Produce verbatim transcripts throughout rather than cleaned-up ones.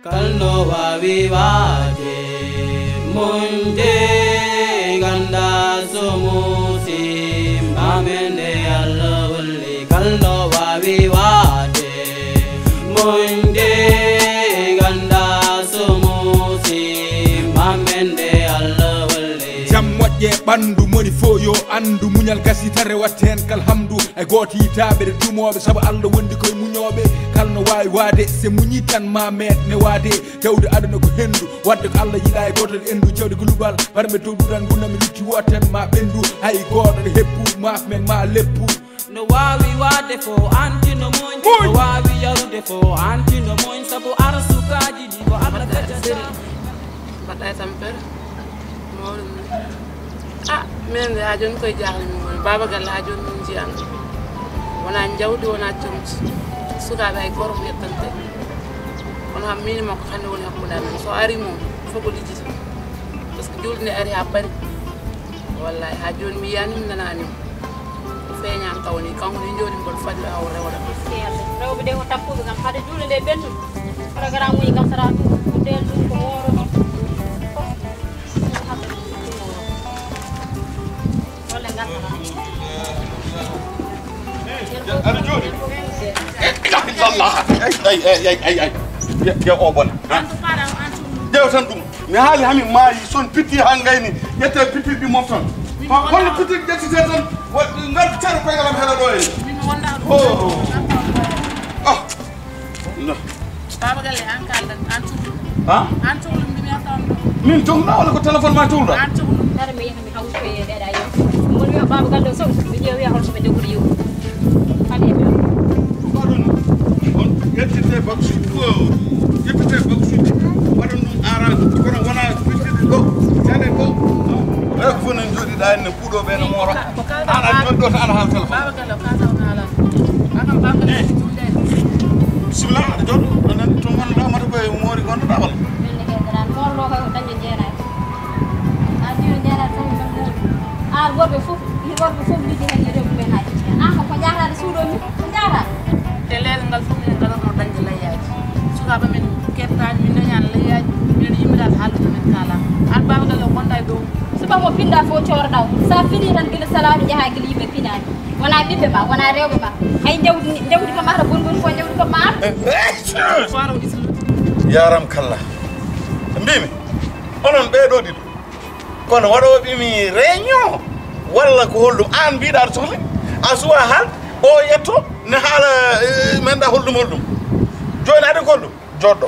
Kalno waawi waade muñde, ganda so muusi, mamen nde Allah holli. Kalno waawi waade muñde, ganda so muusi, mamen nde Allah holli. Jam moƴƴe ɓanndu moni fof yo anndu, muñal gasi tan rewat heen kal hamdu. Hay gooto yiytaa ɓe ɗe duumooɓe, sabu Allah wondi koye muñooɓe. Kala no waawi waade, se muñii tan ma meeɗ ne waade. Jawdi aduna ko henndu, waɗde ko Allah yiɗaa e gooto endu. Jawdi ko luɓal, mbar ɓe dow ɗuɗal ngurndan mi lutti wooten ma ɓenndu. Hay gooto ɗo heppu, maaf men ma leppu. No waawi waɗde fof, anti no moñ. Moñ. No waawi yarude fof, anti no moñ. Sabu arsukaaji ɗi ko Allah gaccata. Mbaɗɗa e tampere? Mawɗo mi. Ah, minen de, haa jooni koye jaaxle min ngoni. Baaba galle, haa jooni min njiyaani. Wonaa njawdi, wonaa comci. Sukaaɓe hay gooto ko yettante. Kono kam miin e makko hannde woni hakkunde amen. So arii mo, fof ko lijjita. Par ce que juulde nde ari haa paari. Wallaay, haa jooni mi yiyaani, mi nanaani mo. Ko feeñaani taw nii, kanko nii jooɗi mboɗo fadi o rewata. Rewɓe de ko tappuɓe kam, hade juulde nde ɓennude. Programme uji kam sara ɗum, ko ndeen ɗum, ko wooro ɗum. Fof. Walla ngartata. Aɗa jooɗi? La ilaha illallah. Ay, ay, ay, ay, ay, ay. Ya, ya o bona. Ha? Ƴeew tan ɗum. Mi haali hamin maayi, son pitti haa ngayni. Ƴette pitti ɗi mofton. Ko holno pitti ƴettite tan? Wa-, ngal ceero koygalam hela ɗo en. Oh. Ah. No. Baaba galle, an kaldan, an cuhlu. Ha? An cuhlu, mbiɗa yetta on ɗo. Min cuhlu walla ko téléphone ma cuhlu? An cuhlu. Dara mi yehi mi hawti ko e ɗeɗa yo. Mon wiya baaba galle o sow, mi ƴeewi wiya holto ɓe jogori yo. Hade mi. Ko ɗon, on ƴettite baksu, ƴettite baksuji, waɗon ɗum aran, kono wona ƴettite ɗo, jale ɗo. Ɓe fof ne jooɗiɗa en ne puɗo ɓe ne moora. Ko ka-, ko ka-, ana jooɗi ɗo tan ana haala téléphone. Baaba galle o ka taw naala. Akam baaba galle. Eh. Bismillah, aɗa jooɗo, aɗa nandi to ngonnoɗa, mata koye moori ngonnoɗa walla? Min ne kay dara, moorlo koy ko dañde jeenayi. A jiwi jeenayi tan ko moori. Aan worɓe fof, ni worɓe fof liggi heen yiɗo mumen haaji. Aan ko, ko jaataade suuɗo mi, ko jaataade. Te leegal ngal fof minen ngalatno dañde layyaaji. Sukaaɓe men kettaani, min dañaani layyaaji, minen yimmiraaɓe haaldude men kaala. Aan baaba galle o wonda e dow. Subaka mo pinɗa fof cooroɗa o. Sa fini tan gila salaaɓe njaha gila yimɓe pinaani. Wona ɓiɓɓe ma, wona rewɓe ma. Hay jawdi, jawdi kam ara bon bon fof jawdi kam ma ar. Yaaram kalla. Mbimi, onon ɓee ɗoo ɗiɗo, kono waɗooɓe mi réunion walla ko holɗum? Aan mbiɗa aɗa sohli, a suwa haal, o yetto, ne haala, eh, men ɗa holɗum, holɗum. Jooni aɗa ko holɗum? Jooɗo.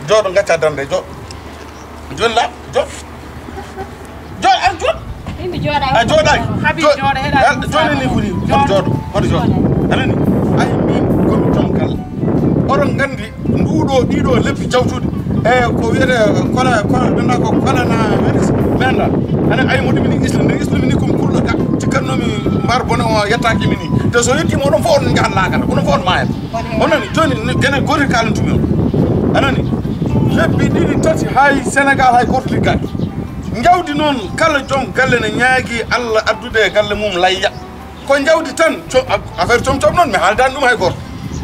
Jooɗo, ngacca darnde, jooɗo. Jooni la, jooɗo. Jooɗo, ar jooɗo. Yimɓe jooɗa. A jooɗaani. Habi jooɗo, heɗa. Jooni ni kuni. Hoto jooɗo. Hoto jooɗo. Anani? Ay, min komi joom galle. Oɗon nganndi nduɗo, ɗiɗo leppi jawtuɗi. E ko wiyete kola, kola, ɗum ko kola na virus. Menda. Ana ay mo ɗimini islam, nde islam ni komi kulɗo ga. Cikkannomi mbar bone o yettaaki mini. Te so yettiima oɗon fof on njahat laakara. Oɗon fof on maayat. On nani? Jooni, ni, gene gootel kaalantumi on. A nani? Lebbi ɗiɗi, tati, hay Senegal, hay gooto liggaaki. Njawdi noon, kala joom galle ne ñaagii Allah addude e galle mum layya. Ko njawdi tan, co-, a-, affaire com com noon, mi haaldaani ɗum hay gooto.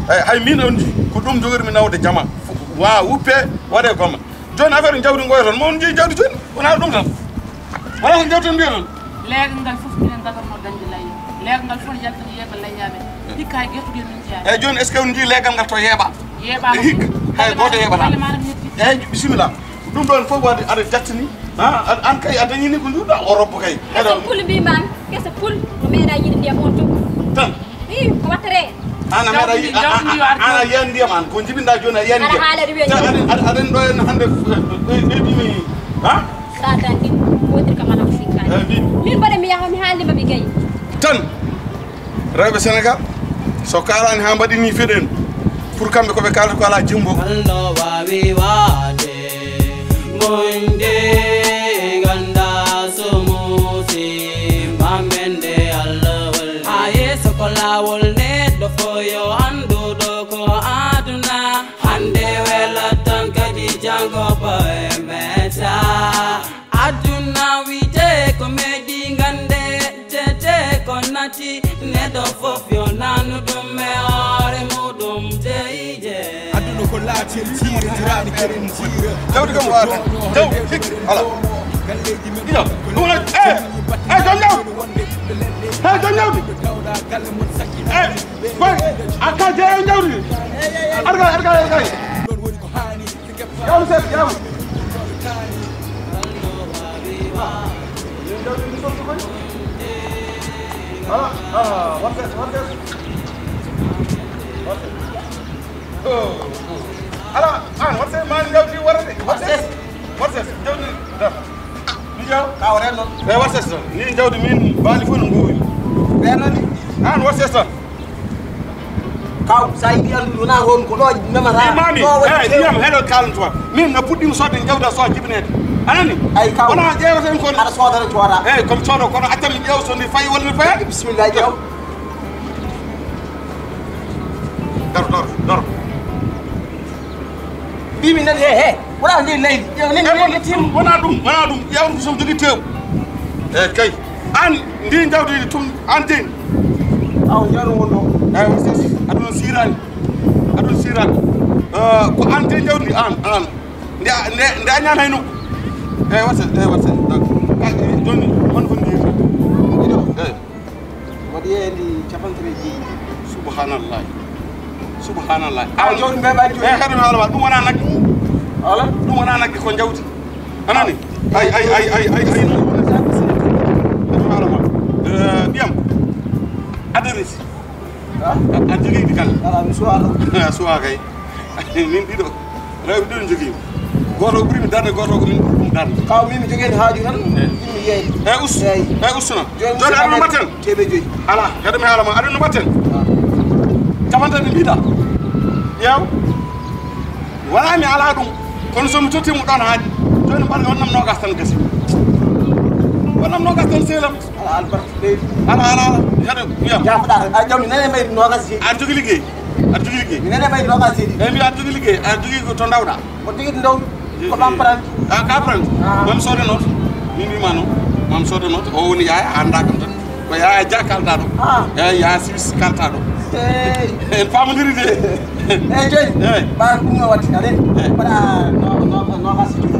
Eyi, hay miin on njii, ko ɗum njogori mi nawde jama. Wa wuppe, waɗe goma. Jooni affaire njawdi ngoya toon, mo on njii jawdi jooni, wonaa ɗum tan. Wonaa ko njawdi tan mbiya noon. Leegal ngal fof minen ngalatno dañde layya. Leegal ngal fof ne yaltani yeeɓa layyaaɓe. Hikka hay gertude min jeyaa. Eyi, jooni, est-ce que on njii leegal ngal to yeeɓa? Yeeɓaama. Hikka, hay gooto yeeɓataa. Walla maaro mi hetti. Eyi, bisimilla. Ɗum ɗoon fof waɗi aɗa jattini. Ha, an, an kay a dañini ko njuɗa o robbo kay. Kese pul mbiimi an, kese pul, o meeɗa yiɗi ndiyam on tuma. Tan? Ii, ko wattete? An a meeɗa yi-, a, a, a, an a yiyan ndiyam an, ko jibinɗa jooni a yiyan ndiyam. Aɗa haala ɗum en. Aɗa, aɗa, aɗa ɗo en hannde, eh, eh, eh, ɗimi, ha? Sa tan ɗi, wotir kam ana ko sikkani. Eh, ɗi. Min mbaɗa mi yaha mi haalde ma mi gayi. Tan? Rewɓe Senegal, so kaalaani haa mbaɗi nii feɗen, pour kamɓe ko ɓe kaalata ko alaa jimbo. Holno waawi waade muñde, ganda so muusi, mammen nde Allah holli. Haa yeeso ko laawol neɗɗo fof yo anndu ɗo ko aduna. Hannde welat tan kadi janngo ba e meta. Aduna wiyte ko meɗi gande, tete ko nati, neɗɗo fof yo nanu ɗum e hoore muɗum teyje. Aduna ko laati. Jawdi kam waata. Jawdi hik. Ala. Ina. Ɗum wona. Eh. Eh, jom jawdi. Eh, jom jawdi. Eh. Koy. Akka jeeya jawdi. Arga, arga, arga. Jam set, jam. Ala. Ah, what's that? What's that? What's that? Ala, an, what's that? Man, jawdi warade. What's that? What's that? Jawdi. Da. Ni jaw? Ka waren non. Eh, what's that? Ni jawdi min bali fu no nguwi. Ɓe non ni. An, what's that? Kaw, sa yiɗi anndude wona ron ko ɗo memata. Imami, ɗo waɗi eh, tew. Ndiyam heɗo kalantuma. Min no puɗɗima sodde jawda so jibinede. Anani? Ay, kaw. Wona ƴeewten kono. Aɗa soodana cooda. Eh, comme cooda kono accam mi ƴeew so ni fayi walla ni fayi. Bismillah, ƴeew. Daro, daro, daro. Mbimi nan he, he. Wona ndi leydi. Ƴeew nen. Eh, wona ɗum, wona ɗum, wona ɗum. Ƴeew ɗum so jogi tew. Eh, kay. An ndi jawdi tum an din. Aw, jaro wonno. Eh, wasa. Aduna sirani. Aduna sirani. Eh, ko an din jawdi an, an. Nde, nde, nde a ñaan hay nokku. Eh, wasa, eh, wasa. Joni, on fof ndi. Eh. Waɗi heen ndi capanɗe tati e jeeɗiɗi. Subhanallah. Subhanallah. Aw, jawdi mbeɓa joni. Eh, haɗa mi haala ma. Ɗum wona nagge. Wala? Ɗum wona nagge ko jawdi. Anani? Ay, ay, ay, ay, ay, ay. Haɗa mi haala ma. Eh, ɓiyam. Adresse. Ha? A, a jogii ɗi kala? Ala, mi suwa ɗo. A suwa kay. Min ɗiɗo. Rewɓe ɗiɗo jogii. Gooto o ɓuri mi darde, gooto ko min ɓuri ɗum darde. Kaw min mi jogii haaju tan. Eh. Ɗum mi yeey. Eh, us. Yeey. Eh, usuna. Joni, joni, aɗa no mbatten? Teeɓe joyi. Ala, heɗo mi haala ma, aɗa no mbatten? Ah. Cappanɗe tati mbiɗa. Ƴeew. Wala mi ala ɗum. Kono so mi totti mo ɗon haaji. Joni mbaɗa wonnam noogas tan gasi. Wonnam noogas tan seelam. Ala albarka ɓeydi. Ala, ala, ala. Heɗo, wiyam. Jaafoɗa, a jam, mi nene mayri noogas jeeɗiɗi. Aɗa jogii liggey? Aɗa jogii liggey? Mi nene mayri noogas jeeɗiɗi. Eyi, mbiya aɗa jogii liggey, aɗa jogii ko to ndawɗa? Ko tigi ɗum ɗaw. Ko ɗo apprenti. Ah, ko apprenti? Ah. Mami soode note. Min mbima noon. Mami soode note. O woni yaaya, a annda kam tan. Ko yaaya Dia kalta ɗo. Ah. Eyi, yaaya Suisse kalta ɗo. Eyi. En famodiri de. Eyi, jooni. Eyi. Mbaɗa ɗum no waɗi, a nani? Eyi. Mbaɗa no, no, noogas e ɗiɗi.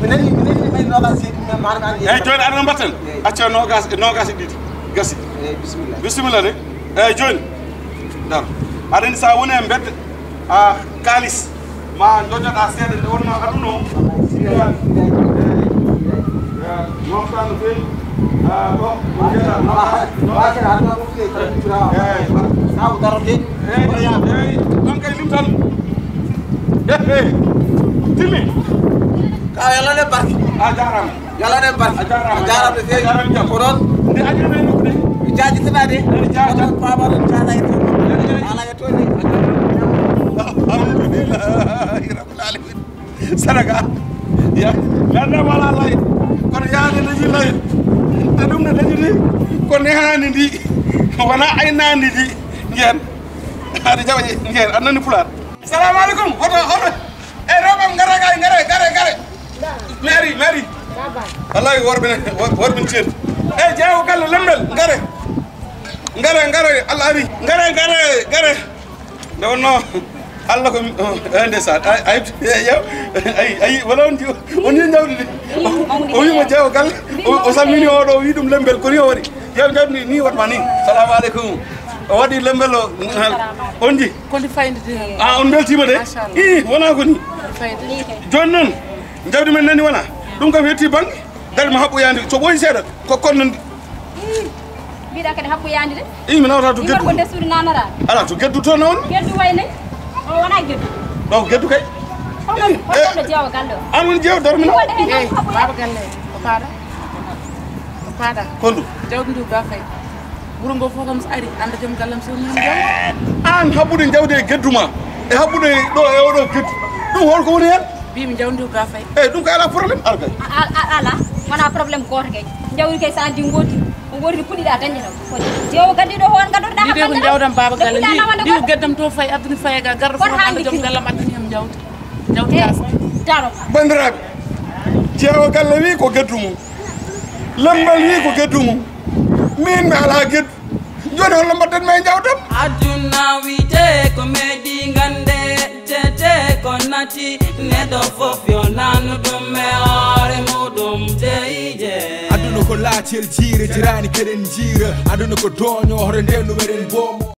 Mi nani, mi nani, mi nani noogas e ɗiɗi, mais maanaam an. Eyi, jooni aɗa mbatten? Eyi. Acca noogas, noogas e ɗiɗi. Gasi. Eyi, bisimilla. Bisimilla de. Eyi, jooni. Dar. Aɗa anndi so a woni e mbedda, a kaalis. Ma jojoɗa seeɗa nde wonno aduna o. Mofta no feewi. Ah, bon, mo jeeɗa, no, no. Eyi. Eyi, eyi, ɗon kay limtan. Ehe. Timmi. Ka yalla ne barki. A jaaraama. Yalla ne barki. A jaaraama. A jaaraama no feewi. A jaaraama jam. Ko ɗon. Nde a jaaraama nokku de. Mi jaajitata de. Eyi, jaa, jaa. Ko ɗon faama ɗon jaada e to. Eyi, eyi. Ala e to de. Alhamdulillahi rabbil alamin. Sénégal. Ya, mi annda wala lay. Kono yaade dañi lay. Te ɗum ne dañi ni. Ko nehani ndi. Wona aynani ndi. Ngen. Hade jawa ngen. Annani pulaar. Salamu alaikum. Hoto, hoto. E rewɓe am, ngare kay, ngare, ngare, ngare. Mairie, mairie. Wallahi worɓe ne, wor-, worɓe ne ceeɗi. E jeewo galle lembel, ngare. Ngare, ngare, Allah ari. Ngare, ngare, ngare. Nde wonno, Allah ko, oh, eh, ndeysaan. Ay, ay, ay, ay, wala on, on ni ñawdi de. O wiima jeewo galle, o, o salmini oɗo, o wi ɗum lembel, ko ni o waɗi. Jeewo jawdi ni, ni waɗma ni. Salamu alaikum. O waɗi lembel o, on ji? Ko ndi fayndi de. Ah, on beltima de? Machallah. Ih, wona ko ni. Fayndi. Joni noon, jawdi men nani wona? Ɗum kam hetti bangge. Dal ma haɓɓoyande, so ɓooyi seeɗa, ko kon noon. Ih, mbiɗa kadi haɓɓoyande de. Ih, mi nawata to geddu. Ko nde suudu nanata. Ala to geddu to noon. Geddu wayne. O wona geddu. Ɗo geddu kay. Hono, eh, hono jeewo galle o. An woni jeewo darmi no. Waɗa hen. Eh, haɓɓoyande. Baba galle, ko paɗa. Ko paɗa. Kondu. Jawdi ndi ga fay. Wuro ngo fof kam so ari, annda joom gallam so woni heen jawdi. Aan haɓɓude jawdi e geddu ma, e haɓɓude ɗo e oɗo geddu. Ɗum holko woni heen? Mbimi jawdi o ga fay. Eyi, ɗum kay alaa problème, ar kay. A, a, a, alaa, wonaa problème gooto kay. Jawdi kay so anndi ngooti, ko ngooti ko puɗɗiɗaa dañde ɗo. Ko jeewo gaddiɗo hoon gaddoto ɗaa. Ndi de ko jawdam baaba galle, ndi, ndi ko geddam to fay, addani fay ga garɗo fof annda joom gallam addani heen jawdi. Jawdi gas. Daro. Banndiraaɓe, jeewo galle wi ko geddu mum. Lembal wi ko geddu mum. Min mi alaa geddu. Jooni holno mbaɗɗen ma e jawtam? Aduna wiyte ko meɗi gande, tete Ko nati neɗɗo fof yo nanu ɗum e hoore muɗum jeyje. Aduna ko laacel jiire, jiraani keɗen jiira. Aduna ko dooño, hoto ndennu meɗen boomo.